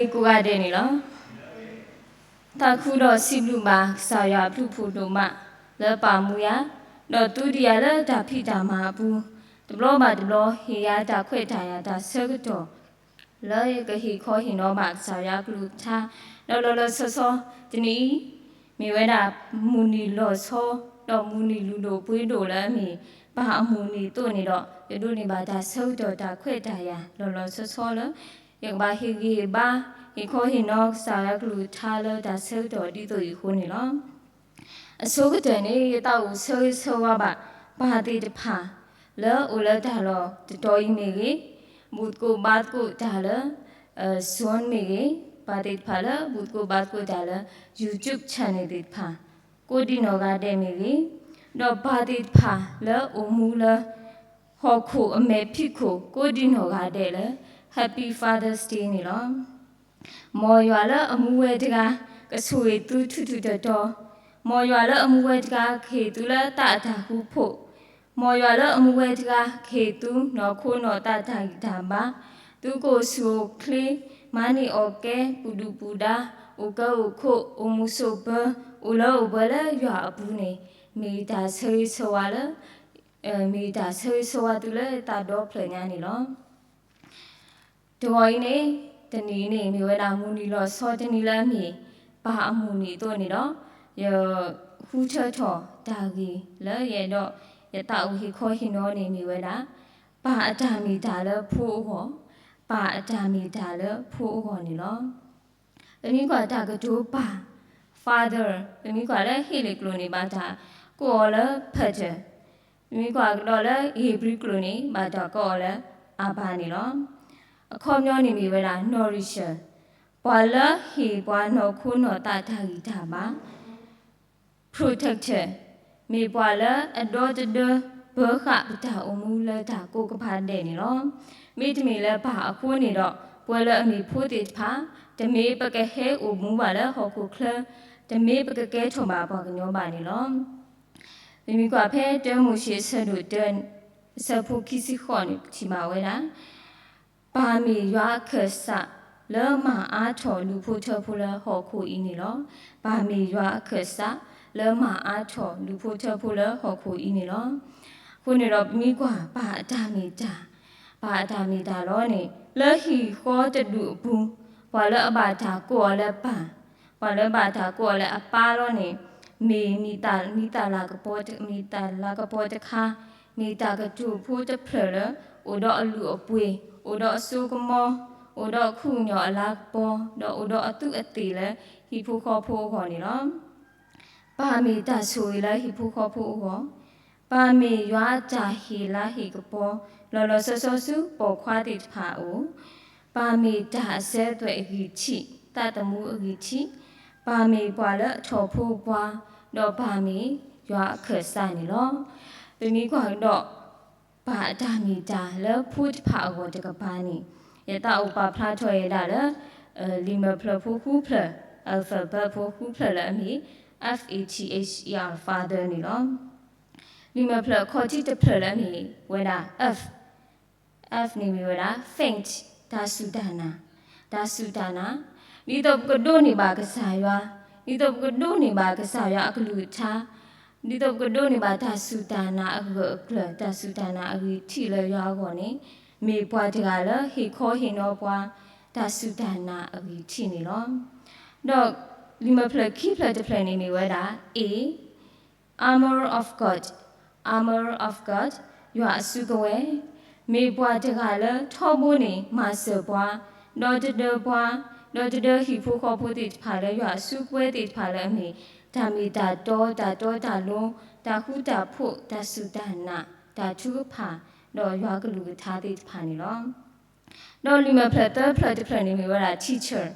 ကိးဂၤဒဲးန့ၣ်လီၤ. သးခုဒီးစံးဘျုးဘၣ်ကစၢ်ယွၤအဘျုးဖးဒိၣ်မး လၢပာ်မူယၤ, ဒီးသူဒံးယၤလၢတၢ်ဖံးတၢ်မၤအပူၤ, တဘျီဘၣ်တဘျီ ဟ့ၣ်ယၤတၢ်ခွဲးတၢ်ယာ်တၢ်ဆၢကတီၢ် လၢယကဟ့ၣ်ခီဟ့ၣ်နီၤဘၣ်ကစၢ်ယွၤအကလုၢ်ကထါ, ဒီးလီၤလီၤဆီဆီ တနံၤအံၤ မ့ၢ်ဝဲဒၣ် မုၢ်နံၤလီၤဆီ ဒီးမုၢ်နံၤလုၢ်ဒိၣ်ပှ့ၤဒိၣ်လၢအမ့ၢ် ပၢ်အမုၢ်နံၤအသိးန့ၣ်ဒီး ယဒိးန့ၢ်ဘၣ်တၢ်ဆၢကတီၢ်တၢ်ခွဲးတၢ်ယာ် လီၤလီၤဆီဆီလၢ ယကဘၣ်ဟ့ၣ်ဂံၢ်ဟ့ၣ်ဘါ ဟ့ၣ်ခီဟ့ၣ်နီၤကစၢ်ယွၤကလုၢ်ကထါလၢတၢ်ဆၢကတီၢ်ဒ်သိးအံၤအဃိန့ၣ်လီၤ. အဆိကတၢၢ်န့ၣ် ယသးအိၣ်ဆၢဂ့ၤဆၢဝါဘၣ် ပၢ်သ့ၣ်တဖၣ် လၢအိၣ်လၢတၢ်လီၢ်တတီၤအံၤမ့ၢ်ဂ့ၤ, ဘူၣ်သကိးဘါသကိးတၢ်လၢ Zoom မ့ၢ်ဂ့ၤ, ပၢ်သ့ၣ်တဖၣ်လၢဘူၣ်သကိးဘါသကိးတၢ်လၢ YouTube channel သ့ၣ်တဖၣ် ကိးဒံနီၢ်ဂၤဒဲးမ့ၢ်ဂ့ၤ, ဒီးပၢ်သ့ၣ်တဖၣ်လၢအိၣ်မူလၢ ဟီၣ်ခိၣ်အမဲာ်ဖံးခိၣ် ကိးဒံနီၢ်ဂၤဒဲးလၢ Happy Father's Day န့ၣ်လီၤ. မ်ယွၤလၢအမူဝဲတဂၤ ကဆိၣ်ဂ့ၤသုထူးထူးတီၤတီၤ, မ်ယွၤလၢအမူဝဲတဂၤ ကဟ့ၣ်သုလၢသးအတၢ်ဃူဖိး, မ်ယွၤလၢအမူဝဲတဂၤ ကဟ့ၣ်သုနီၢ်ခိနီၢ်သးတၢ်ဂံၢ်တၢ်ဘါ, သုကအိၣ်ဆူၣ်အိၣ်ချ့, မၤန့ၢ်အီၣ်ကဲ, ပူၤဒူပူၤဒါ, အိၣ်ကၢအိၣ်ခိး, အိၣ်မူဆိးပၢၤ, အိၣ်လၢအိၣ်ပှဲၤလၢယွၤအပူၤန့ၣ် မ့ၢ်တၢ်ဆၢဂ့ၤဆၢဝါလၢ မ့ၢ်တၢ်ဆၢဂ့ၤဆၢဝါသုလၢသးဒီဖျၢၣ်ညါန့ၣ်လီၤ. တဂီၤအံၤန့ၣ် တနံၤအံၤန့ၣ် မ့ၢ်ဝဲဒၣ်မုၢ်နံၤလီၤဆီတနံၤလၢအမ့ၢ် ပၢ်အမုၢ်နံၤအသိးန့ၣ်ဒီး ယဃုထၢထီၣ်တၢ်ဂ့ၢ်လၢယအဲၣ်ဒိး ယသးအိၣ်ဟ့ၣ်ခီဟ့ၣ်နီၤန့ၣ်မ့ၢ်ဝဲဒၣ် ပၢ်အတၢ်မ့ၢ်တၢ်လၢဖိအဂီၢ်, ပၢ်အတၢ်မ့ၢ်တၢ်လၢဖိအဂီၢ်န့ၣ်လီၤ. ပမ့ၢ်ကွၢ်တၢ်ကတိၤပၢ် father, ပမ့ၢ်ကွၢ်လၢဟ့လ့ၣ်ကျိာ်န့ၣ် ဘၣ်တၢ်ကိးအီၤလၢ pater, ပမ့ၢ်ကွၢ်ကဒီးလၢဧ့ၤဘြံၤကျိာ်န့ၣ် ဘၣ်တၢ်ကိးအီၤလၢ အဘၤန့ၣ်လီၤ. အခီပညီန့ၣ်မ့ၢ်ဝဲဒၣ် nourisher, ပှၤလၢဟ့ၣ်ပှၤနီၢ်ခိနီၢ်သးတၢ်ဂံၢ်တၢ်ဘါ, protector, မ့ၢ်ပှၤလၢအဒီတဒၢဘၢဃာ်ပတၢ်အိၣ်မူလၢတၢ်ကိးကပၤဒဲးန့ၣ်လီၤ. မ့တမ့ၢ်လၢပၢ်အဃိန့ၣ်ဒီး ပဝဲလၢအမ့ၢ်ဖိသ့ၣ်တဖၣ် တမ့ၢ်ပကဟဲအိၣ်မူဘၣ်လၢဟီၣ်ခိၣ်ချၢ, တမ့ၢ်ပကကဲထီၣ်ဘၣ်ပှၤကညီဘၣ်န့ၣ်လီၤ. ပမ့ၢ်ကွၢ်ဖဲတၢမိၤၡ့အဆၢဒိၣ်တၢ အဆၢဖိခံဆံဃိးန့ၣ် ပထံၣ်ဘၣ်ဝဲဒၣ် ပၢ်မ့ၢ်ယွၤအခၢၣ်စး လၢမၤအါထီၣ်ဒူၣ်ဖိထၢဖိလၢဟီၣ်ခိၣ်အံၤန့ၣ်လီၤ. ပၢ်မ့ၢ်ယွၤအခၢၣ်စး လၢမၤအါထီၣ်ဒူၣ်ဖိထၢဖိလၢဟီၣ်ခိၣ်အံၤန့ၣ်လီၤ. အဃိန့ၣ်ဒီး ပမ့ၢ်ကွၢ်ပၢ်အတၢ်မ့ၢ်တၢ်, ပၢ်အတၢ်မ့ၢ်တၢ်လီၤန့ၣ် လၢဟံၣ်ဃီတဒူၣ်အပူၤ, ပှၤလၢအဘၣ်တၢ်ကိးအီၤလၢပၢ်, ပှၤလၢဘၣ်တၢ်ကိးအီၤလၢအပၢ်လီၤန့ၣ် မ့ၢ်မံၤသၣ်လၤကပီၤ, မံၤသၣ်လၤကပီၤတခါ, မ့ၢ်တၢ်ကတိၤဖိတဖျၢၣ်လၢ အိၣ်ဒီးအလုၢ်အပှ့ၤ, အိၣ်ဒီးအစိကမီၤ, အိၣ်ဒီးအခူၣ်ကညီၣ်အလၤကပီၤ, ဒီးအိၣ်ဒီးအသူးအသ့ၣ်လၢဟံၣ်ဖိဃီဖိအဂီၢ်န့ၣ်လီၤ. ပၢ်မ့ၢ်တၢ်ဆိၣ်ဂ့ၤလၢဟံၣ်ဖိဃီဖိအဂီၢ်, ပၢ်မ့ၢ်ယွၤအတၢ်ဟ့ၣ်လၤဟ့ၣ်ကပီၤ လီၤလီၤဆီဆီဆူပိာ်ခွါသ့ၣ်တဖၣ်အအိၣ်, ပၢ်မ့ၢ်တၢ်အစၢၤသွဲၣ်အဂံၢ်ထံး, သးသမူအဂံၢ်ထံး, ပၢ်မ့ၢ်ပှၤလၢအထီၣ်ဖိပှၤ, ဒီးပၢ်မ့ၢ်ယွၤအခၢၣ်စးန့ၣ်လီၤ. ပမ့ၢ်ကွၢ်ကဒီး ပၢ်အတၢ်မ့ၢ်တၢ်လၢဖိတဖၣ်အဂီၢ်တကပၤန့ၣ် ယသးအိၣ်ပာ်ဖျါထီၣ်ဝဲဒၣ်လၢ လံာ်မဲာ်ဖျၢၣ်ဖိဃုဖျၢၣ်, alphabet ဖိဃုဖျၢၣ်လၢအမ့ၢ် F A T H E R, father န့ၣ်လီၤ. လံာ်မဲာ်ဖျၢၣ်အခီၣ်ထံးတဖျၢၣ်လၢအမ့ၢ်ဝဲဒၣ် F, F န့ၣ်မ့ၢ်ဝဲဒၣ် faith, တၢ်စူၢ်တၢ်နာ်, တၢ်စူၢ်တၢ်နာ်, ဒ်သိးပကဒိးန့ၢ်ဘၣ်ကစၢ်ယွၤ, ဒ်သိးပကဒိးန့ၢ်ဘၣ်ကစၢ်ယွၤအကလုၢ်ကထါ, ဒ်သိးပကဒိးန့ၢ်ဘၣ်တၢ်စူၢ်တၢ်နာ်အဂၢၢ်အကျၢၤ, တၢ်စူၢ်တၢ်နာ်အဂံၢ်ထံးလၢယွၤအဂီၢ်န့ၣ် မ့ၢ်ပှၤတဂၤလၢဟ့ၣ်ခီဟ့ၣ်နီၤပှၤ တၢ်စူၢ်တၢ်နာ်အဂံၢ်ထံးန့ၣ်လီၤ. ဒီးလံာ်မဲာ်ဖျၢၣ်ခံဖျၢၣ်တဖျၢၣ်န့ၣ်မ့ၢ်ဝဲဒၣ် A, armor of God, armor of God, ယွၤအစုကဝဲၤ, မ့ၢ်ပှၤတဂၤလၢထီဘိန့ၣ် မၤစၢၤပှၤ, ဒီးတဒၢပှၤ, ဒီးတဒၢဟံၣ်ဖိဃီဖိသ့ၣ်တဖၣ်လၢယွၤအစုကဝဲၤသ့ၣ်တဖၣ်လၢအမ့ၢ် တၢ်မ့ၢ်တၢ်တီ, တၢ်တီတၢ်လိၤ, တၢ်ဃူတၢ်ဖိး, တၢ်စူၢ်တၢ်နာ်, တၢ်ထုကဖၣ်, ဒီးယွၤကလုၢ်ကထါသ့ၣ်တဖၣ်န့ၣ်လီၤ. ဒီးလံာ်မဲာ်ဖျၢၣ်သၢဖျၢၣ်တဖျၢၣ်န့ၣ်မ့ၢ်ဝဲဒၣ် teacher,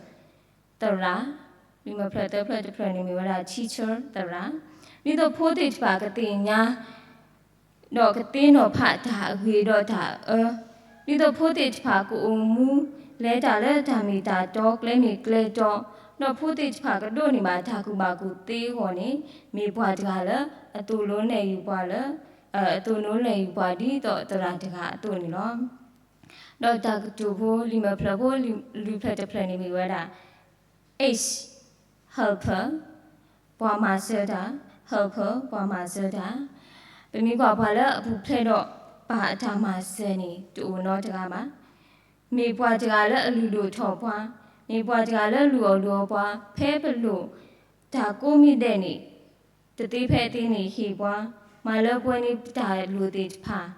သရၣ်, လံာ်မဲာ်ဖျၢၣ်သၢဖျၢၣ်တဖျၢၣ်န့ၣ်မ့ၢ်ဝဲဒၣ် teacher, သရၣ်, ဒ်သိးဖိသ့ၣ်တဖၣ်ကသ့ၣ်ညါ ဒီးကသ့ၣ်နီၣ်ဖးတၢ်အဂ့ၤဒီးတၢ်အၢ, ဒ်သိးဖိသ့ၣ်တဖၣ်ကအိၣ်မူ လဲၤတၢ်လၢတၢ်မ့ၢ်တၢ်တီ ကျဲမ့ၢ်ကျဲတီ, ဒီးဖိသ့ၣ်တဖၣ်ကဒိးန့ၢ်ဘၣ်တၢ်ကူၣ်ဘၣ်ကူၣ်သ့အဂီၢ်န့ၣ် မ့ၢ်ပှၤတဂၤလၢ အသိၣ်လိနဲၣ်ယုာ်ပှၤလၢ အသိၣ်လိနဲၣ်ယုာ်ပှၤဒ်သိးသရၣ်တဂၤအသိးန့ၣ်လီၤ. ဒီးတၢ်ကတိၤဖိလံာ်မဲာ်ဖျၢၣ်ဖိလွံၢ်ဖျၢၣ်တဖျၢၣ်န့ၣ်မ့ၢ်ဝဲဒၣ် H, helper, ပှၤမၤစၢၤတၢ်, helper, ပှၤမၤစၢၤတၢ်, ပမ့ၢ်ကွၢ်ပှၤလၢအပူၤဖျဲးဒီးပၢ်အတၢ်မၤစၢၤန့ၣ် တအိၣ်နီတဂၤဘၣ်. မ့ၢ်ပှၤတဂၤလၢအလုၢ်ဒိၣ်ထီၣ်ပှၤ, မ့ၢ်ပှၤတဂၤလၢလုၢ်အီၣ်လုၢ်အီပှၤ, ဖဲပလိၣ်တၢ်ကိးမံၤဒဲးန့ၣ် တသ့ဖဲအသ့န့ၣ်ဟ့ၣ်ပှၤ, မၤလၢပှဲၤန့ၢ်ပတၢ်လိၣ်သ့ၣ်တဖၣ်,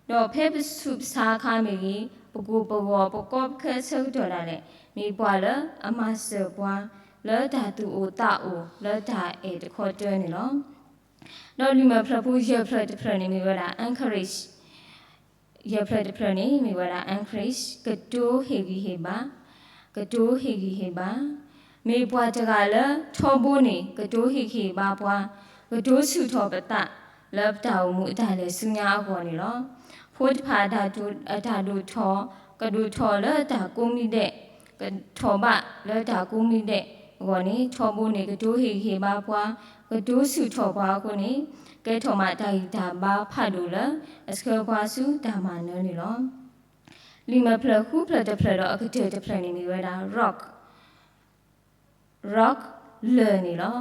ဒီးဖဲပဆူးပဆါအခါမ့ၢ်ဂ့ၤ, ပကိၢ်ပဂီၤပကီပခဲဆၢကတီၢ်ဒၣ်လဲာ်, မ့ၢ်ပှၤလၢအမၤစၢၤပှၤ လၢတၢ်သူၣ်အိၣ်သးအိၣ်လၢတၢ်အဲၣ်တခီတၢန့ၣ်လီၤ. ဒီးလံာ်မဲာ်ဖျၢၣ်ဖိယဲၢ်ဖျၢၣ်တဖျၢၣ်န့ၣ်မ့ၢ်ဝဲဒၣ် encourage ယဲၢ်ဖျၢၣ်တဖျၢၣ်န့ၣ်မ့ၢ်ဝဲဒၣ် encourage ကတိၤဟ့ၣ်ဂံၢ်ဟ့ၣ်ဘါ, ကတိၤဟ့ၣ်ဂံၢ်ဟ့ၣ်ဘါ, မ့ၢ်ပှၤတဂၤလၢထီဘိန့ၣ် ကတိၤဟ့ၣ်ဂံၢ်ဟ့ၣ်ဘါပှၤ, ကတိၤဆူၣ်ထီၣ်ပသး လၢပတၢ်အိၣ်မူအတၢ်လဲၤဆူညါအဂီၢ်န့ၣ်လီၤ. ဖိတဖၣ် အတၢ်ဒိၣ်ထီၣ် ကဒိၣ်ထီၣ်လၢတၢ်ကိးမံၤဒဲး, ကထီၣ်ဘးလၢတၢ်ကိးမံၤဒဲးအဂီၢ်န့ၣ် ထီဘိန့ၣ် ကတိၤဟ့ၣ်ဂံၢ်ဟ့ၣ်ဘါပှၤ, ကတိၤဆူၣ်ထီၣ်ပှၤအဃိန့ၣ် ကဲထီၣ်မးတၢ်ဂံၢ်တၢ်ဘါဖးဒိၣ်လၢ အဆှၢပှၤဆူတၢ်မၤနၢၤန့ၣ်လီၤ. လံာ်မဲာ်ဖျၢၣ်ဃုဖျၢၣ်တဖျၢၣ်ဒီးအကတၢၢ်တဖျၢၣ်န့ၣ်မ့ၢ်ဝဲဒၣ် rock, rock လၢၢ်န့ၣ်လီၤ.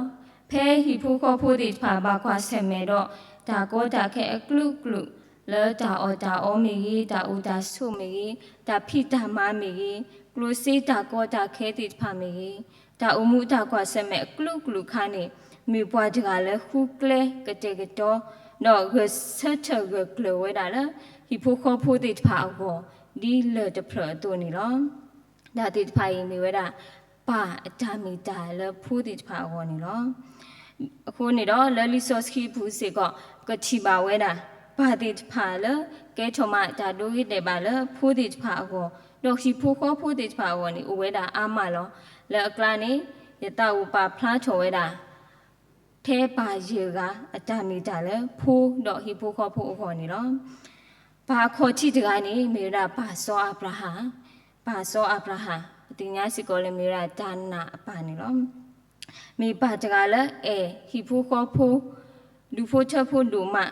ဖဲဟံၣ်ဖိဃီဖိသ့ၣ်တဖၣ်ဘၣ်ကွၢ်ဆၢၣ်မဲာ်ဒီး တၢ်ကီတၢ်ခဲအကလုာ်ကလုာ် လၢတၢ်အီၣ်တၢ်အီမ့ၢ်ဂ့ၤ, တၢ်အိၣ်တၢ်ဆိးမ့ၢ်ဂ့ၤ, တၢ်ဖံးတၢ်မၤမ့ၢ်ဂ့ၤ, ကျိၣ်စ့တၢ်ကီတၢ်ခဲသ့ၣ်တဖၣ်မ့ၢ်ဂ့ၤ, တၢ်အိၣ်မူတၢ်ကွၢ်ဆၢၣ်မဲာ်အကလုာ်ကလုာ်အခါန့ၣ် မ့ၢ်ပှၤတဂၤလၢဃုကျဲကတဲာ်ကတီၤ ဒီးဂဲၤဆၢထၢၣ်ဂၢၢ်ကျၢၤဝဲဒၣ်လၢ ဟံၣ်ဖိဃီဖိသ့ၣ်တဖၣ်အဂီၢ် ဒ်လၢၢ်တဖျၢၣ်အသိးန့ၣ်လီၤ. တၢ်သ့ၣ်တဖၣ်အံၤမ့ၢ်ဝဲဒၣ် ပၢ်အတၢ်မ့ၢ်တၢ်လၢဖိသ့ၣ်တဖၣ်အဂီၢ်န့ၣ်လီၤ. အဃိန့ၣ်ဒီး လၢလံာ်စီဆှံပူၤစ့ၢ်ကီး ပကထံၣ်ဘၣ်ဝဲဒၣ် ပၢ်သ့ၣ်တဖၣ်လၢ ကဲထီၣ်မးတၢ်ဒိဂ့ၤဒဲးဘးလၢဖိသ့ၣ်တဖၣ်အဂီၢ်, ဒီးဟံၣ်ဖိဃီဖိသ့ၣ်တဖၣ်အဂီၢ်န့ၣ် အိၣ်ဝဲဒၣ်အါမးလီၤ. လၢအကျါန့ၣ် ယသးအိၣ်ပာ်ဖျါထီၣ်ဝဲဒၣ် ထဲပၢ်ယဲၢ်ဂၤအတၢ်မ့ၢ်တၢ်လၢဖိဒီးဟံၣ်ဖိဃီဖိအဂီၢ်န့ၣ်လီၤ. ပၢ်အခီၣ်ထံးတဂၤန့ၣ် မ့ၢ်ဝဲဒၣ်ပၢ်စီၤအၤဘြၤဟၣ်, ပၢ်စီၤအၤဘြၤဟၣ် ပသ့ၣ်ညါစ့ၢ်ကီးလၢမ့ၢ်ဝဲဒၣ်တၢ်နာ်အပၢ်န့ၣ်လီၤ. မ့ၢ်ပၢ်တဂၤလၢအဲၣ်ဟံၣ်ဖိဃီဖိ ဒူၣ်ဖိထၢဖိဒိၣ်မး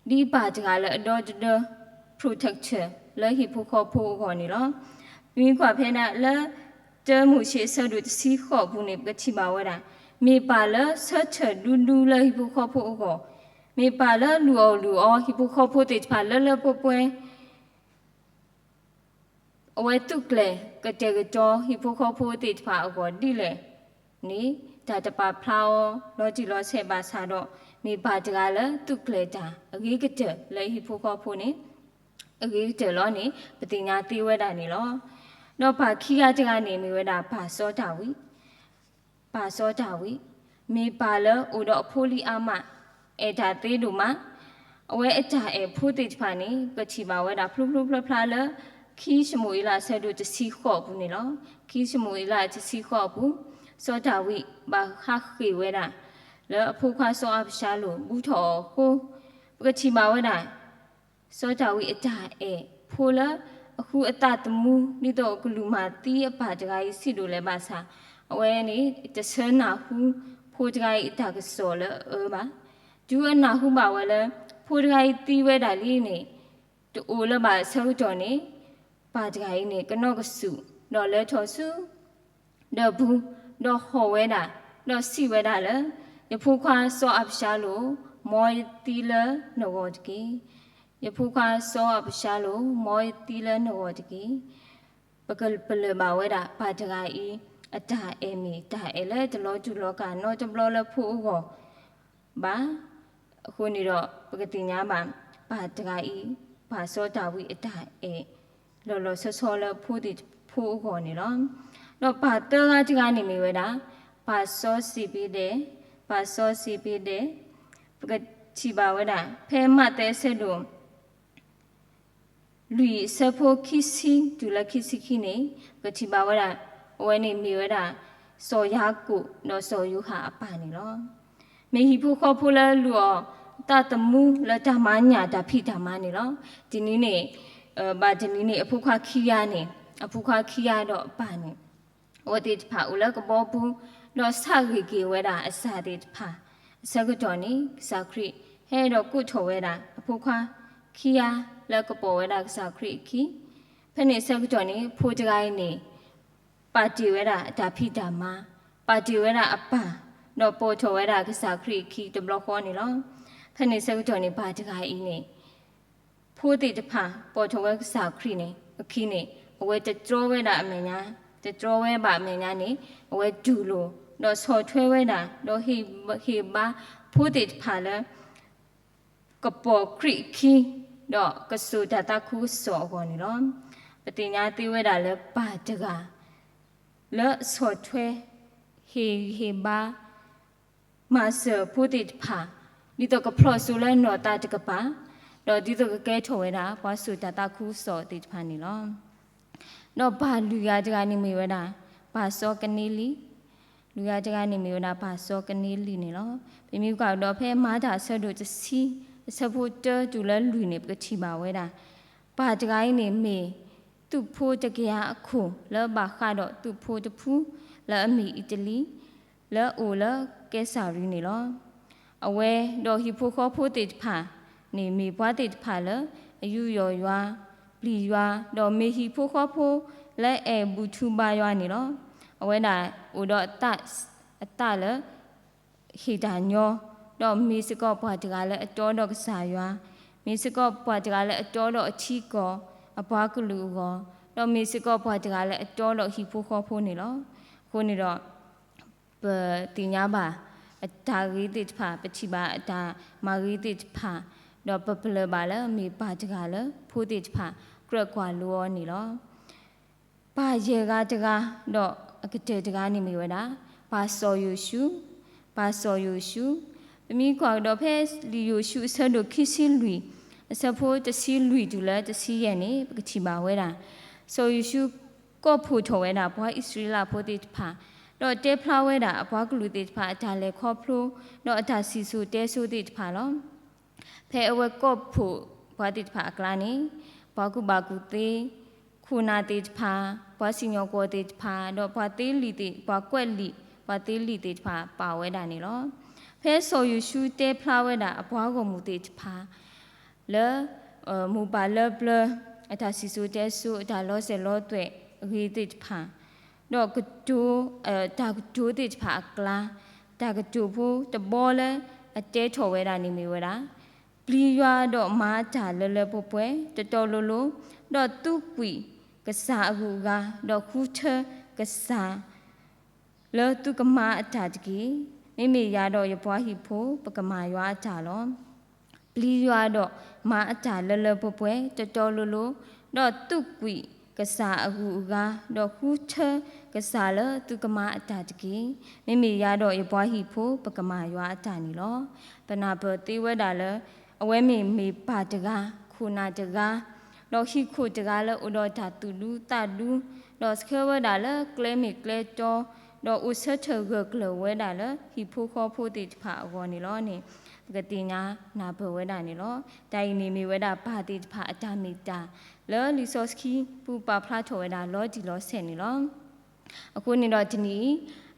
ဒ်ပၢ်တဂၤလၢအဒီတဒၢ protector လၢဟံၣ်ဖိဃီဖိအဂီၢ်န့ၣ်လီၤ. ပမ့ၢ်ကွၢ်ဖဲဒၣ်လၢ တၢမိၤၡ့အဆၢဒိၣ်တဆံဃိးအပူၤန့ၣ် ပကထံၣ်ဘၣ်ဝဲဒၣ် မ့ၢ်ပၢ်လၢဆၢထၢၣ်ဒူဒူလၢဟံၣ်ဖိဃီဖိအဂီၢ်, မ့ၢ်ပၢ်လၢလုၢ်အီၣ်လုၢ်အီဟံၣ်ဖိဃီဖိသ့ၣ်တဖၣ်လၢလၢပှဲၤပှဲၤ အဝဲသူၣ်ကျဲၤကတဲာ်ကတီၤဟံၣ်ဖိဃီဖိသ့ၣ်တဖၣ်အဂီၢ်ဒ်လဲၣ်န့ၣ် တၢ်တပာ်ဖျါအီၤလီၤတံၢ်လီၤဆဲးဘၣ်ဆၣ်ဒီး မ့ၢ်ပၢ်တဂၤလၢသူၣ်ကျဲၤတၢ်အဂ့ၤကတၢၢ်လၢဟံၣ်ဖိဃီဖိန့ၣ် အဂ့ၤကတၢၢ်လီၤန့ၣ် ပသ့ၣ်ညါသ့ဝဲဒၣ်န့ၣ်လီၤ. ဒီးပၢ်ခံဂၤတဂၤန့ၣ်မ့ၢ်ဝဲဒၣ်ပၢ်စီၤဒၤဝံး ပၢ်စီၤဒၤဝံး မ့ၢ်ပၢ်လၢအိၣ်ဒီးအဖိလံၤအါမး, အဲၣ်တၢ်သ့ဒိၣ်မး, အဝဲအတၢ်အဲၣ်ဖိသ့ၣ်တဖၣ်န့ၣ် ပထံၣ်ဘၣ်ဝဲဒၣ်ဖျိဖျိဖျါဖျါလၢ ခံၡမူၤအ့လးအဆၢဒိၣ်တဆံဃိးအပူၤန့ၣ်လီၤ. ခံၡမူၤအ့လးတဆံဃိးအပူၤ, စီၤဒၤဝံးဘၣ်ဟးဃ့ၢ်ဝဲဒၣ် လၢအဖိခွါစီၤအၤဘၡါလိၣ် ဘူးထီၣ်အီၤအဃိ, ပကထံၣ်ဘၣ်ဝဲဒၣ် စီၤဒၤဝံးအတၢ်အဲၣ်ဖိလၢ အဃုအသးသမူ ဒ်သိးအကလူးမၤသံအပၢ်တဂၤအံၤဆံးဒိၣ်လဲၣ်ဘၣ်ဆၣ်, အဝဲန့ၣ် တဆၢနၢ်ဟူ ဖိတဂၤအံၤအတၢ်ကစီၣ်လၢအအၢဘၣ်. တုၤအနၢ်ဟူဘၣ်ဝဲလၢ ဖိတဂၤအံၤသံဝဲဒၣ်လံန့ၣ် တအိၣ်လၢၤဘၣ်အဆၢကတီၢ်န့ၣ် ပၢ်တဂၤအံၤန့ၣ် ကနီၢ်ကစူး ဒီးလဲၤထီၣ်ဆူ ဒၢးပူၤ, ဒီးဟီၣ်ဝဲဒၣ်, ဒီးစံးဝဲဒၣ်လၢ ယဖိခွါစီၤအၤဘၡါလိၣ်, မ်ယသံလၢနဂီၢ်တက့ၢ်. ယဖိခွါစီၤအၤဘၡါလိၣ်, မ်ယသံလၢနဂီၢ်တက့ၢ်. ပကပလၢၢ်ဘၣ်ဝဲဒၣ် ပၢ်တဂၤအံၤ အတၢ်အဲၣ်မ့ၢ်တၢ်အဲၣ်လၢတလီၤတူာ်လီၤကာ်နီတဘျီလၢဖိအဂီၢ် ဘၣ်. အဃိန့ၣ်ဒီး ပကသ့ၣ်ညါဘၣ် ပၢ်တဂၤအံၤ ပၢ်စီၤဒၤဝံးအတၢ်အဲၣ် လီၤလီၤဆီဆီလၢဖိသ့ၣ်ဖိအဂီၢ်န့ၣ်လီၤ. ဒီးပၢ်သၢဂၤတဂၤန့ၣ်မ့ၢ်ဝဲဒၣ် ပၢ်စီၤစ့းဘ့ဒဲး, ပၢ်စီၤစ့းဘ့ဒဲး, ပကထံၣ်ဘၣ်ဝဲဒၣ် ဖဲမးသဲအဆၢဒိၣ် လွံၢ်အဆၢဖိခံဆံတုၤလၢခံဆံခံန့ၣ် ပကထံၣ်ဘၣ်ဝဲဒၣ် အဝဲန့ၣ်မ့ၢ်ဝဲဒၣ် စီၤယၤကိာ်ဒီးစီၤယိၤဟၣ်အပၢ်န့ၣ်လီၤ. မ့ၢ်ဟံၣ်ဖိဃီဖိလၢလုၢ်အီၣ်သးသမူလၢတၢ်မၤညၣ်တၢ်ဖံးတၢ်မၤန့ၣ်လီၤ. တနံၤန့ၣ် ဘၣ်တနံၤန့ၣ် အဖိခွါခံဂၤန့ၣ် အဖိခွါခံဂၤဒီးအပၢ်န့ၣ် အဝဲသ့ၣ်တဖၣ်အိၣ်လၢကဘီပူၤ ဒီးဆၣ်ဂ့ၤက့ၤဝဲဒၣ်အစၢ်သ့ၣ်တဖၣ် အဆၢကတီၢ်န့ၣ် ကစၢ်ခရံာ်ဟဲဒီးကိးထီၣ်ဝဲဒၣ် အဖိခွါ ခံဂၤလၢကပိာ်ဝဲဒၣ်ကစၢ်ခရံာ်အခံ, ဖဲန့ၣ်အဆၢကတီၢ်န့ၣ် ဖိတဂၤအံၤန့ၣ် ပာ်တ့ၢ်ဝဲဒၣ်အတၢ်ဖံးတၢ်မၤ, ပာ်တ့ၢ်ဝဲဒၣ်အပၢ်, ဒီးပိာ်ထီၣ်ဝဲဒၣ်ကစၢ်ခရံာ်အခံတဘျီဃီန့ၣ်လီၤ. ဖဲန့ၣ်အဆၢကတီၢ်န့ၣ် ပၢ်တဂၤအံၤန့ၣ် ဖိသ့ၣ်တဖၣ်ပိာ်ထီၣ်ဝဲကစၢ်ခရံာ်န့ၣ် အခံန့ၣ် အဝဲတတြီဝဲဒၣ်အမဲာ်ညါ, တတြီဝဲဘၣ်အမဲာ်ညါန့ၣ် အဝဲတူၢ်လိာ် ဒီးဆီၣ်ထွဲဝဲဒၣ် ဒီးဟ့ၣ်ဘါဖိသ့ၣ်တဖၣ်လၢ ကပိာ်ခရံာ်အခံ ဒီးကစိာ်တၢ်သးခုကစီၣ်အဂီၢ်န့ၣ်လီၤ. ပသ့ၣ်ညါသ့ဝဲဒၣ်လၢပၢ်တဂၤ လၢအဆီၣ်ထွဲ ဟ့ၣ်ဂံၢ်ဟ့ၣ်ဘါ မၤစၢၤဖိသ့ၣ်တဖၣ် ဒ်သိးကဖျိးစိလၢနီၢ်သးတကပၤ, ဒီးဒ်သိးကကဲထီၣ်ဝဲဒၣ် ပှၤစိာ်တၢ်သးခုကစီၣ်သ့ၣ်တဖၣ်န့ၣ်လီၤ. ဒီးပၢ်လွံၢ်ဂၤတဂၤန့ၣ်မ့ၢ်ဝဲဒၣ် ပၢ်စီၤကနံလံ, လွံၢ်ဂၤတဂၤန့ၣ်မ့ၢ်ဝဲဒၣ် ပၢ်စီၤကနံလံန့ၣ်လီၤ. ပမ့ၢ်ကွၢ်ကဒီးဖဲမၤတၢ်အဆၢဒိၣ်တဆံ အဆၢဖိတၢတုၤလၢလွံၢ်န့ၣ် ပကထံၣ်ဘၣ်ဝဲဒၣ် ပၢ်တဂၤအံၤန့ၣ်မ့ၢ် သုးဖိတကယၤအခိၣ်လၢဘၣ်ဃးဒီးသုးဖိတဖု လၢအမ့ၢ်အံၣ်တလံ လၢအအိၣ်လၢကဲစၤရံန့ၣ်လီၤ. အဝဲဒီးဟံၣ်ဖိဃီဖိသ့ၣ်တဖၣ်န့ၣ် မ့ၢ်ပှၤသ့ၣ်တဖၣ်လၢအယူးယီၣ်ယွၤ, ပျံၤယွၤ, ဒီးမ့ၢ်ဟံၣ်ဖိဃီဖိလၢအဲၣ်ဘူၣ်ထူဘါယွၤန့ၣ်လီၤ. အဝဲဒၣ်အိၣ်ဒီးအသးလၢ ဟ့ၣ်တၢ်ညီ, ဒီးမ့ၢ်စ့ၢ်ကီးပှၤတဂၤလၢအတီဒီးကစၢ်ယွၤ, မ့ၢ်စ့ၢ်ကီးပှၤတဂၤလၢအတီဒီးအထံအကီၢ်, အပှၤကလုာ်အဂီၢ်, ဒီးမ့ၢ်စ့ၢ်ကီးပှၤတဂၤလၢအတီဒီးဟံၣ်ဖိဃီဖိန့ၣ်လီၤ. အဃိန့ၣ်ဒီး ပသ့ၣ်ညါဘၣ် အတၢ်ဂ့ၤသ့ၣ်တဖၣ်, ပထံၣ်ဘၣ်အတၢ်မၤဂ့ၤသ့ၣ်တဖၣ်, ဒီးပပလၢၢ်ဘၣ်လၢမ့ၢ်ပၢ်တဂၤလၢဖိသ့ၣ်တဖၣ်ကြၢးကွၢ်လိအီၤန့ၣ်လီၤ. ပၢ်ယဲၢ်ဂၤတဂၤ, ဒီးအကတၢၢ်တဂၤန့ၣ်မ့ၢ်ဝဲဒၣ် ပၢ်စီၤယိၤၡူး, ပၢ်စီၤယိၤၡူး, ပမ့ၢ်ကွၢ်ကဒီးဖဲလံာ်ယိၤၡူးအဆၢဒိၣ်ခံဆံလွံၢ်, အဆၢဖိတဆံလွံၢ်တုၤလၢတဆံယဲၢ်န့ၣ် ပကထံၣ်ဘၣ်ဝဲဒၣ် စီၤယိၤၡူးကိးဖှိၣ်ထီၣ်ဝဲဒၣ်ပှၤအံၣ်စရ့လးဖိသ့ၣ်တဖၣ်, ဒီးတဲဖျါဝဲဒၣ်အပှၤကလုာ်သ့ၣ်တဖၣ်အတၢ်လဲၤခီဖျိ, ဒီးအတၢ်စံၣ်စိၤတဲစိၤသ့ၣ်တဖၣ်လီၤ. ဖဲအဝဲကိးဖှိၣ်ပှၤသ့ၣ်တဖၣ်အကျါန့ၣ်, ပှၤကူၣ်ဘၣ်ကူၣ်သ့, ခိၣ်နၢ်သ့ၣ်တဖၣ်, ပှၤစံၣ်ညီၣ်ကွီၢ်သ့ၣ်တဖၣ်, ဒီးပှၤသ့လံာ်သ့ၣ်, ပှၤကွဲးလံာ်, ပှၤသ့လံာ်သ့ၣ်တဖၣ်ပာ်ဝဲဒၣ်န့ၣ်လီၤ. ဖဲစီၤယိၤၡူးတဲဖျါဝဲဒၣ်အပှၤဂီၢ်မုၢ်သ့ၣ်တဖၣ် လၢ မိၢ်ပၢ်လၢပျၢၤ အတၢ်စံၣ်စိၤတဲစိၤ အတၢ်လီၤစဲးလီၤသွဲၣ်အဂ့ၤသ့ၣ်တဖၣ်, ဒီးကတိၤ, တၢ်ကတိၤသ့ၣ်တဖၣ်အကျါ, တၢ်ကတိၤဖိတဘီလၢအတဲထီၣ်ဝဲဒၣ်န့ၣ်မ့ၢ်ဝဲဒၣ်, ပျံၤယွၤဒီးမၤတၢ်လၢလၢပှဲၤပှဲၤ တီတီလိၤလိၤ, ဒီးသူကွံာ်ကစၢ်အဂုၤအဂၤ, ဒီးဃုထၢကစၢ် လၢသုကမၤအတၢ်တက့ၢ်. မ့မ့ၢ်ယၤဒီးယပှၤဟံၣ်ဖိ ပကမၤယွၤအတၢ်လီၤ. ပျံၤယွၤဒီးမၤအတၢ်လၢလၢပှဲၤပှဲၤ တီတီလိၤလိၤ, ဒီးသူကွံာ်ကစၢ်အဂုၤအဂၤ, ဒီးဃုထၢကစၢ်လၢသုကမၤအတၢ်တက့ၢ်. မ့မ့ၢ်ယၤဒီးယပှၤဟံၣ်ဖိ ပကမၤယွၤအတၢ်န့ၣ်လီၤ. ပနၢ်ပၢၢ်သ့ဝဲဒၣ်လၢ အဝဲမ့ၢ်မ့ၢ်ပၢ်တဂၤ, ခိၣ်နၢ်တဂၤ, ဒီးဟံၣ်ခိၣ်တဂၤလၢအိၣ်ဒီးတၢ်သူၣ်ဒူသးဒူ, ဒီးဆှၢဝဲဒၣ်လၢကျဲမ့ၢ်ကျဲတီ, ဒီးအိၣ်ဆၢထၢၣ်ဂၢၢ်ကျၢၤဝဲဒၣ်လၢဟံၣ်ဖိဃီဖိသ့ၣ်တဖၣ်အဂီၢ်န့ၣ်လီၤန့ၣ် ပကသ့ၣ်ညါနၢ်ပၢၢ်ဝဲဒၣ်န့ၣ်လီၤ. တၢ်အံၤန့ၣ်မ့ၢ်ဝဲဒၣ်ပၢ်သ့ၣ်တဖၣ်အတၢ်မ့ၢ်တၢ် လၢလံာ်စီဆှံပူၤပာ်ဖျါထီၣ်ဝဲဒၣ်လီၤတံၢ်လီၤဆဲးန့ၣ်လီၤ. အဃိန့ၣ်ဒီးတနံၤ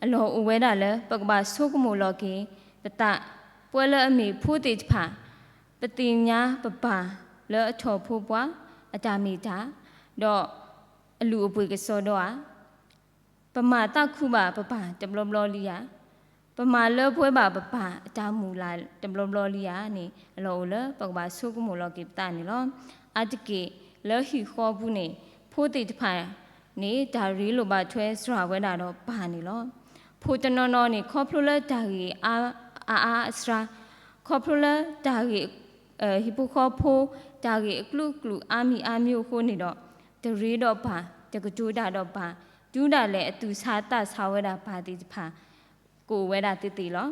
အံၤ အလီၢ်အိၣ်ဝဲဒၣ်လၢ ပကဘၣ်ဆိကမိၣ်လီၤက့ၤပသး ပှၤလၢအမ့ၢ်ဖိသ့ၣ်တဖၣ် ပသ့ၣ်ညါပပၢ်လၢအထီၣ်ဖိပှၤ အတၢ်မ့ၢ်တၢ် ဒီးအလုၢ်အပှ့ၤကစီဒီဧါ, ပမၤသးခုဘၣ်ပပၢ်တဘျီဘျီလံဧါ, ပမၤလၢပှဲၤဘၣ်ပပၢ်အတၢ်မုၢ်လၢ်တဘျီဘျီလံဧါန့ၣ် အလီၢ်အိၣ်လၢပကဘၣ်ဆိကမိၣ်လီၤက့ၤပသးန့ၣ်လီၤ. အါတက့ၢ်လၢဟံၣ်ဃီပူၤန့ၣ် ဖိသ့ၣ်တဖၣ်န့ၣ် တၢ်ရ့လိာ်ဘၣ်ထွဲစှၤဝဲဒၣ်ဒီးပၢ်န့ၣ်လီၤ. ဖိတနီၤနီၤန့ၣ် ခီဖျိလၢတၢ်ဂ့ၢ်အါအါအစှၤ, ခီဖျိလၢတၢ်ဂ့ၢ် ဟံၣ်ဖိဃီဖိ တၢ်ဂ့ၢ်အကလုာ်ကလုာ်အါမံၤအါမံၤအဃိန့ၣ်ဒီး တရ့ဒီးပၢ်, တကတိၤတၢ်ဒီးပၢ်, တုၤဒၣ်လဲာ်အသူၣ်ဆါသးဆါဝဲဒၣ်ပၢ်သ့ၣ်တဖၣ် ကအိၣ်ဝဲဒၣ်သ့သ့လီၤ.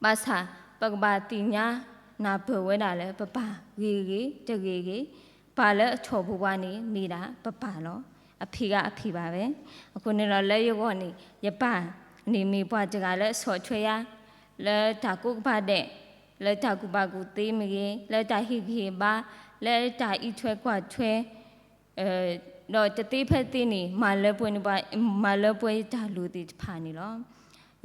ဘၣ်ဆၣ် ပကဘၣ်သ့ၣ်ညါနၢ်ပၢၢ်ဝဲဒၣ်လၢ ပပၢ်ဂ့ၤဂ့ၤ တဂ့ၤဂ့ၤ, ပၢ်လၢအထီၣ်ပှၤန့ၣ် မ့ၢ်ဒၣ်ပပၢ်လီၤ. အဖံးဂၤအဖံးဘၣ်ဝဲ. အဃိန့ၣ်ဒီးလၢယဂီၢ်န့ၣ် ယပၢ်န့ၣ်မ့ၢ်ပှၤတဂၤလၢအဆီၣ်ထွဲယၤ လၢတၢ်ကိးကပၤဒဲး, လၢတၢ်ကူၣ်ဘၣ်ကူၣ်သ့မ့ၢ်ဂ့ၤ, လၢတၢ်ဟ့ၣ်ဂံၢ်ဟ့ၣ်ဘါ, လၢတၢ်အံးထွဲကွၢ်ထွဲ ဒီးတသ့ဖဲသ့န့ၣ် မၤလၢပှဲၤန့ၣ်ပှၤ, မၤလၢပှဲၤယတၢ်လိၣ်သ့ၣ်တဖၣ်န့ၣ်လီၤ.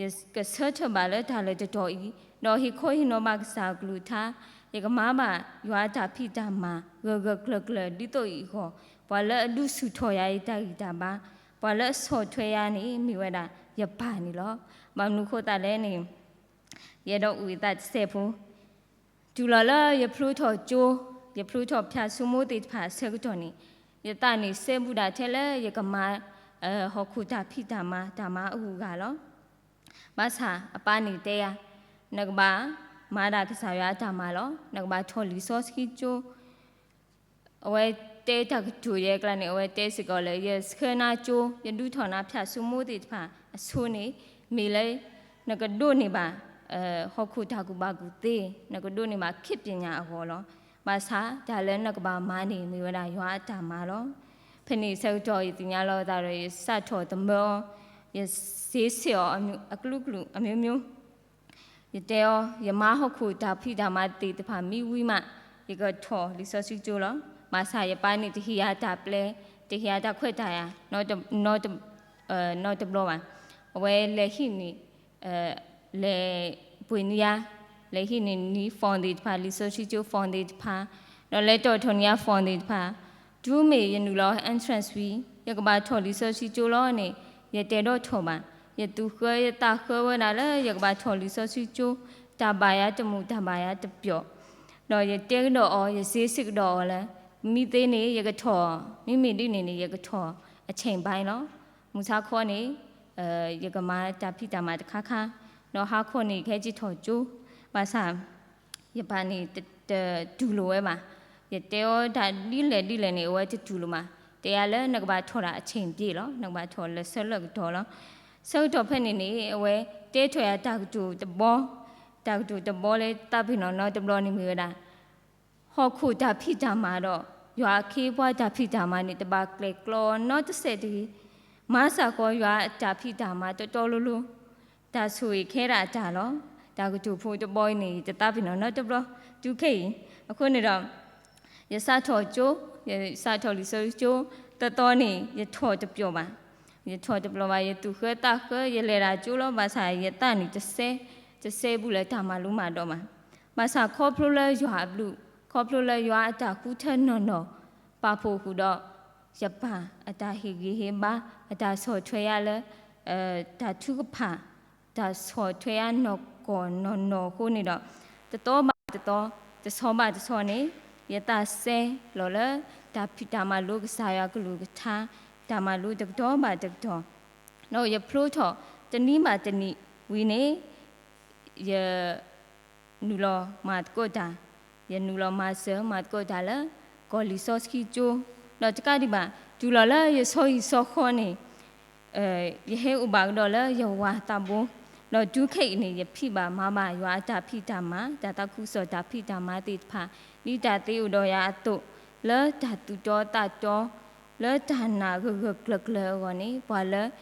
ယကဆၢထၢၣ်ဘၣ်လၢတၢ်လၢတတီၤအံၤ, ဒီးဟ့ၣ်ခီဟ့ၣ်နီၤဘၣ်ကစၢ်အကလုၢ်ကထါ, ယကမၤဘၣ်ယွၤအတၢ်ဖံးတၢ်မၤ ဂၢၢ်ဂၢၢ်ကျၢၤကျၢၤဒ်သိးအံၤအဂီၢ်, ပှၤလၢအဒုးဆူၣ်ထီၣ်ယၤအတၢ်ဂံၢ်တၢ်ဘါ, ပှၤလၢအဆီၣ်ထွဲယၤန့ၣ် မ့ၢ်ဝဲဒၣ်ယပၢ်န့ၣ်လီၤ. ဘၣ်မနုၤအဃိသတးလဲၣ်န့ၣ်, ယအဲၣ်ဒိးအိၣ်ယသးတစဲးဖိ တုၤလီၤလၢယဖျိထီၣ်ကၠိ, ယဖျိထီၣ်ဖၠၣ်စိမိၢ်သ့ၣ်တဖၣ်အဆၢကတီၢ်န့ၣ်, ယသးန့ၣ်စဲဘူးဒၣ်ထဲလၢယကမၤ ဟီၣ်ခိၣ်တၢ်ဖံးတၢ်မၤ တၢ်မၤအဂုၤအဂၤလီၤ. ဘၣ်ဆၣ်အပၢ်န့ၣ်တဲယၤ, နကဘၣ်မၤဒၣ်ကစၢ်ယွၤအတၢ်မၤလီၤ. နကဘၣ်ထီၣ်လံာ်စီဆှံကၠိ အဝဲတဲတၢ်ကတိၤယဲအကျါန့ၣ် အဝဲတဲစ့ၢ်ကီးလၢ ယဆှၢနၤကၠိ ယဒုးထီၣ်နၤဖၠၣ်စိမိၢ်သ့ၣ်တဖၣ်အဆိန့ၣ် မ့ၢ်လၢ နကဒိးန့ၢ်ဘၣ် ဟီၣ်ခိၣ်တၢ်ကူၣ်ဘၣ်ကူၣ်သ့, နကဒိးန့ၢ်ဘၣ်ခ့ပညၣ်အဂီၢ်လီၤ. ဘၣ်ဆၣ်တၢ်လၢနကဘၣ်မၤန့ၣ် မ့ၢ်ဝဲဒၣ်ယွၤအတၢ်မၤလီၤ. ဖဲန့ၣ်ဆၢကတီၢ်ယသ့ၣ်ညါလီၤသးဒီး ယစးထီၣ်သမၢအီၤ, ယစ့စ့ၢ်အီၤအကလုာ်ကလုာ်အမျိုးမျိုး ယတဲအီၤ ယမၤဟီၣ်ခိၣ်တၢ်ဖံးတၢ်မၤသ့ၣ်တဖၣ်မ့ၢ်ဝံၤမး ယကထီၣ်လံာ်စီဆှံကၠိလီၤ. ဘၣ်ဆၣ်ယပၢ်န့ၣ်တဟ့ၣ်ယၤတၢ်ပျဲ, တဟ့ၣ်ယၤတၢ်ခွဲးတၢ်ယာ် နီတဘျီဘၣ်. အဝဲလဲၤဟံးန့ၢ် လဲၤပှ့ၤန့ၢ်ယၤ, လဲၤဟံးန့ၢ်န့ၢ် form သ့ၣ်တဖၣ် လံာ်စီဆှံကၠိ form သ့ၣ်တဖၣ်, ဒီးလဲၤတီၣ်ထီၣ်န့ၢ်ယၤ form သ့ၣ်တဖၣ်, တုၤမ့ၢ်ယနုာ်လီၤ entrance ဝံၤ ယကဘၣ်ထီၣ်လံာ်စီဆှံကၠိလီၤန့ၣ် ယတအဲၣ်ဒိးထီၣ်ဘၣ်. ယသူၣ်ဃၢယသးဃၢဝဲဒၣ်လၢယကဘၣ်ထီၣ်လံာ်စီဆှံကၠိ, တၢ်ဘၣ်ယၤတမုာ် တၢ်ဘၣ်ယၤတပျီၤ, ဒီးယတဲကဒီးအီၤ ယစ့စ့ၢ်ကဒီးအီၤလၢ မ့ၢ်သ့န့ၣ် ယကထီၣ်, မ့မ့ၢ်ဒ်န့ၣ်န့ၣ် ယကထီၣ်အဆဲးဘၣ်လီၤ. မုၢ်ဆါခီန့ၣ် ယကမၤတၢ်ဖံးတၢ်မၤတခါခါ, ဒီးဟါခီန့ၣ် ယကဟဲက့ၤထီၣ်ကၠိ, ဘၣ်ဆၣ် ယပၢ်န့ၣ်တတူၢ်လိာ်ဝဲဘၣ်. ယတဲအီၤတၢ်ဒ်လဲၣ်ဒ်လဲၣ်န့ၣ် အဝဲတတူၢ်လိာ်ဘၣ်. တဲယၤလၢနကဘၣ်ထီၣ်ဒၣ်အဆဲးဘၣ်လီၤ, နကဘၣ်ထီၣ်လၢဆၢလၢကတီၢ်လီၤ. ဆၢကတီၢ်ဖဲန့ၣ်န့ၣ် အဝဲတဲထီၣ်ယၤတၢ်ကတိၤတဘီ, တၢ်ကတိၤတဘီလၢသးပ့ၤနီၣ်နီတဘျီန့ၣ်မ့ၢ်ဝဲဒၣ် ဟီၣ်ခိၣ်တၢ်ဖံးတၢ်မၤဒီး ယွၤအခ့အပှၤတၢ်ဖံးတၢ်မၤန့ၣ် တဘၣ်ကျဲၤကျီနီတစဲးတဂ့ၤ. မၤစ့ၢ်ကီးယွၤအတၢ်ဖံးတၢ်မၤတီတီလိၤလိၤ, တၢ်ဆိၣ်ဂ့ၤခဲဒၣ်အတၢ်လီၤ. တၢ်ကတိၤဖိတဘီအံၤန့ၣ် ယတသးပ့ၤနီၣ်နီတဘျီ တုၤခဲအံၤ. အဃိန့ၣ်ဒီး ယစးထီၣ်ကၠိ, ယစးထီၣ်လံာ်စီဆှံကၠိ, သီသီန့ၣ် ယထီၣ်တပျီၤဘၣ်. ယထီၣ်တပျီၤဘၣ်, ယသူၣ်ဃၢသးဃၢ, ယလဲၤဒၣ်ကၠိလီၤ. ဘၣ်ဆၣ်ယသးန့ၣ်တစဲ, တစဲဘူးလၢတၢ်မၤလိမၤဒိးဘၣ်. ဘၣ်ဆၣ်ခီဖျိလၢယွၤအဘျုး, ခီဖျိလၢယွၤအတၢ်ဃုထၢနီၢ်နီၢ် ပာ်ဖှိၣ်ဃုာ်ဒီး ယပၢ်အတၢ်ဟ့ၣ်ဂံၢ်ဟ့ၣ်ဘါ, အတၢ်ဆီၣ်ထွဲယၤလၢ တၢ်ထုကဖၣ်, တၢ်ဆီၣ်ထွဲယၤနီၢ်ကီၢ်နီၢ်နီၢ်အဃိန့ၣ်ဒီး တသီဘၣ်တသီ, တဆီဘၣ်တဆီန့ၣ် ယသးစဲလီၤလၢ တၢ်ဖံးတၢ်မၤလိကစၢ်ယွၤကလုၢ်ကထါ, တၢ်မၤလိတကတီၢ်ဘၣ်တကတီၢ်, ဒီးယဖျိထီၣ်တနံၤဘၣ်တနံၤဝံၤန့ၣ် ယ နုာ်လီၤမၤသကိးတၢ်, ယနုာ်လီၤမၤစၢၤမၤသကိးတၢ်လၢ ကီၢ်လံာ်စီဆှံကၠိ, ဒီးတကးဒံးဘၣ် တုၤလီၤလၢယဆီဟံၣ်ဆီဃီန့ၣ် ယဟဲအိၣ်ဘၣ်ကဒီးလၢယဝၤသးဘိ, ဒီးတုၤခဲအံၤန့ၣ် ယဖံးဘၣ်မၤဘၣ်ယွၤအတၢ်ဖံးတၢ်မၤ, တၢ်သးခုကစီၣ်တၢ်ဖံးတၢ်မၤသ့ၣ်တဖၣ်, ဒ်တၢ်သ့အိၣ်ဒီးယၤအသိး, လၢတၢ်သူၣ်တီသးတီ, လၢတၢ်နာ်ဂၢၢ်ဂၢၢ်ကျၢၤကျၢၤအဂီၢ်န့ၣ် ပှၤလၢ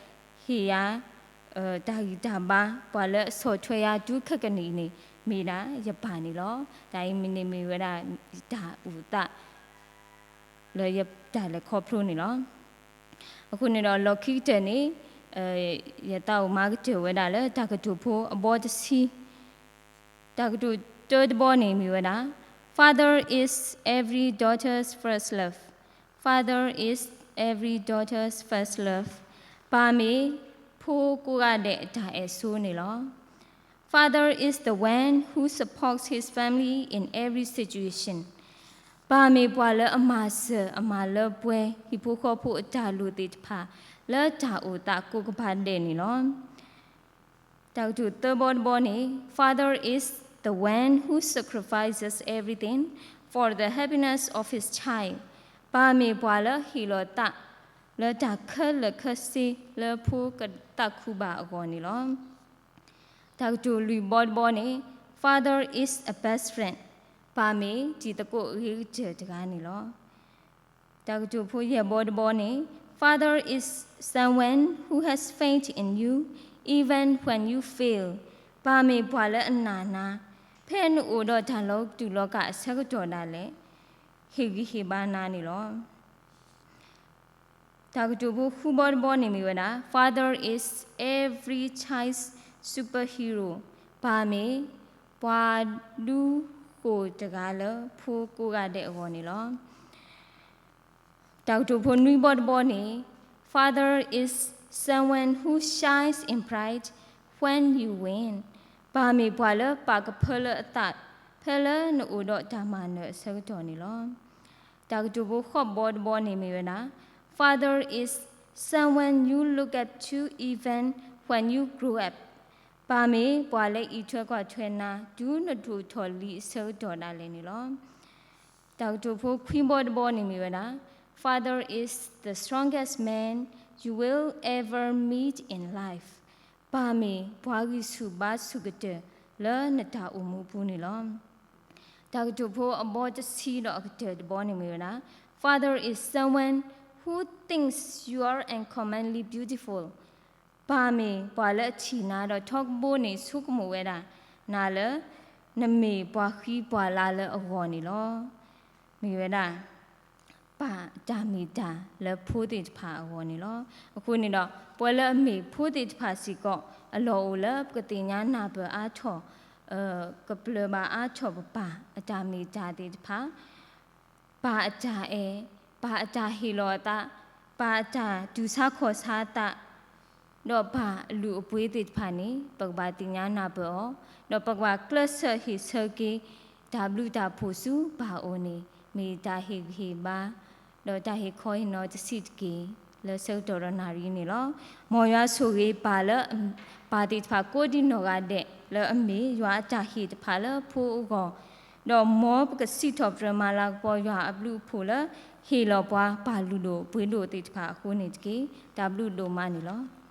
ဟ့ၣ်ယၤ တၢ်ဂံၢ်တၢ်ဘါ, ပှၤလၢအဆီၣ်ထွဲယၤတုၤခဲကနံၣ်အံၤန့ၣ် မ့ၢ်ဒၣ်ယပၢ်န့ၣ်လီၤ. တၢ်အံၤမ့ၢ်န့ၣ်မ့ၢ်ဝဲဒၣ် ယတၢ်အိၣ်သး လၢယတၢ်လဲၤခီဖျိန့ၣ်လီၤ. အဃိန့ၣ်ဒီးလီၢ်ခံကတၢၢ်န့ၣ် ယသးအိၣ်မၤကတၢၢ်ဝဲဒၣ်လၢတၢ်ကတိၤဖိအဘီတဆံ တၢ်ကတိၤတၢတဘီန့ၣ်မ့ၢ်ဝဲဒၣ် Father is every daughter's first love. Father is every daughter's first love. ပၢ်မ့ၢ်ဖိကိးဂၤဒဲးအတၢ်အဲၣ်ဆိန့ၣ်လီၤ. Father is the one who supports his family in every situation. ပၢ်မ့ၢ်ပှၤလၢအမၤစၢၤအမၤလၢပှဲၤ ဟံၣ်ဖိဃီဖိအတၢ်လိၣ်သ့ၣ်တဖၣ် လၢတၢ်အိၣ်သးကိးကပၤဒဲးန့ၣ်လီၤ. တၢ်ကတိၤသၢဘီတဘီန့ၣ် Father is the one who sacrifices everything for the happiness of his child. ပၢ်မ့ၢ်ပှၤလၢဟ့ၣ်လီၤသး လၢတၢ်ခဲလၢာ်ခဲဆ့လၢဖိကသးခုဘၣ်အဂီၢ်န့ၣ်လီၤ. တၢ်ကတိၤလွံၢ်ဘီတဘီန့ၣ် Father is a best friend. ပၢ်မ့ၢ်တံၤသကိးအဂ့ၤကတၢၢ်တဂၤန့ၣ်လီၤ. တၢ်ကတိၤဖိယဲၢ်ဘီတဘီန့ၣ် Father is someone who has faith in you even when you fail. ပၢ်မ့ၢ်ပှၤလၢအနာ်နၤ ဖဲနအိၣ်ဒီးတၢ်လီၤတူာ်လီၤကာ်အဆၢကတီၢ်ဒၣ်လဲာ် ဟ့ၣ်ဂံၢ်ဟ့ၣ်ဘါနၤန့ၣ်လီၤ. တၢ်ကတိၤဖိဃုဘီတဘီန့ၣ်မ့ၢ်ဝဲဒၣ် Father is every child's superhero. ပၢ်မ့ၢ်ပှၤဒုးဃ ကိၢ်တဂၤလၢဖိကိးဂၤဒဲးအဂီၢ်န့ၣ်လီၤ. တၢ်ကတိၤဖိနွံဘီတဘီန့ၣ်, Father is someone who shines in pride when you win. ပၢ်မ့ၢ်ပှၤလၢပာ်ကဖၢလၢအသး ဖဲလၢနအိၣ်ဒီးတၢ်မၤနၢၤအဆၢကတီၢ်န့ၣ်လီၤ. တၢ်ကတိၤဖိဃိးဘီတဘီန့ၣ်မ့ၢ်ဝဲဒၣ်, Father is someone you look up to even when you grow up. ပၢ်မ့ၢ်ပှၤလၢအံးထွဲကွၢ်ထွဲနၤ တုၤနထူးထီၣ်လံအဆၢကတီၢ်ဒၣ်လဲာ်န့ၣ်လီၤ. တၢ်ကတိၤဖိခွံဘီတဘီန့ၣ်မ့ၢ်ဝဲဒၣ်, Father is the strongest man you will ever meet in life. ပၢ်မ့ၢ်ပှၤဂံၢ်ဆူၣ်ဘါဆူၣ်ကတၢၢ်လၢနတၢ်အိၣ်မူအပူၤန့ၣ်လီၤ. တၢ်ကတိၤဖိအဘီတဆံဒီးအကတၢၢ်တဘီန့ၣ်မ့ၢ်ဝဲဒၣ်, Father is someone who thinks you are uncommonly beautiful. ပၢ်မ့ၢ်ပှၤလၢအထံၣ်နၤဒီးထီကဘိန့ၣ်ဆိကမိၣ်ဝဲဒၣ်နၤလၢ နမ့ၢ်ပှၤဃံပှၤလၤလၢအဂီၢ်န့ၣ်လီၤ. မ့ၢ်ဝဲဒၣ် ပၢ်အတၢ်မ့ၢ်တၢ်လၢဖိသ့ၣ်တဖၣ်အဂီၢ်န့ၣ်လီၤ. အဃိန့ၣ်ဒီး ပဝဲလၢအမ့ၢ်ဖိသ့ၣ်တဖၣ်စ့ၢ်ကီး အလီၢ်အိၣ်လၢပကသ့ၣ်ညါနၢ်ပၢၢ်အါထီၣ် ကပျၢၤဘၣ်အါထီၣ်ပပၢ်အတၢ်မ့ၢ်တၢ်သ့ၣ်တဖၣ်, ပၢ်အတၢ်အဲၣ်, ပၢ်အတၢ်ဟ့ၣ်လီၤအသး, ပၢ်အတၢ်တူၢ်ဆါခီၣ်ဆါအသး ဒီးပၢ်အလုၢ်အပှ့ၤသ့ၣ်တဖၣ်န့ၣ် ပကဘၣ်သ့ၣ်ညါနၢ်ပၢၢ်အီၤ, ဒီးပကဘၣ်ကျဲးစၢးဟ့ၣ်ဆၢက့ၤ တၢ်ဘျုးတၢ်ဖှိၣ်ဆူပၢ်အအိၣ်န့ၣ် မ့ၢ်တၢ်ဟ့ၣ်ဂံၢ်ဟ့ၣ်ဘါ ဒီးတၢ်ဟ့ၣ်ခီဟ့ၣ်နီၤတဆံးတက့ၢ် လၢဆၢကတီၢ်ဒီးနၣ်ရံၣ်န့ၣ်လီၤ. မ်ယွၤဆိၣ်ဂ့ၤပၢ်လၢ ပၢ်သ့ၣ်တဖၣ်ကိးဒံနီၢ်ဂၤဒဲး လၢအမ့ၢ်ယွၤအတၢ်ဟ့ၣ်တဖၣ်လၢဖိအဂီၢ်, ဒီးမ်ပကစံးထီၣ်ပတြၢၤမၤလၤကပီၤယွၤအဘျုးအဖှိၣ်လၢ ဟ့ၣ်လီၤပှၤပၢ်လုၢ်ဒိၣ်ပှ့ၤဒိၣ်သ့ၣ်တဖၣ်အဃိန့ၣ်တက့ၢ်. တၢ်ဘျုးဒိၣ်မးန့ၣ်လီၤ.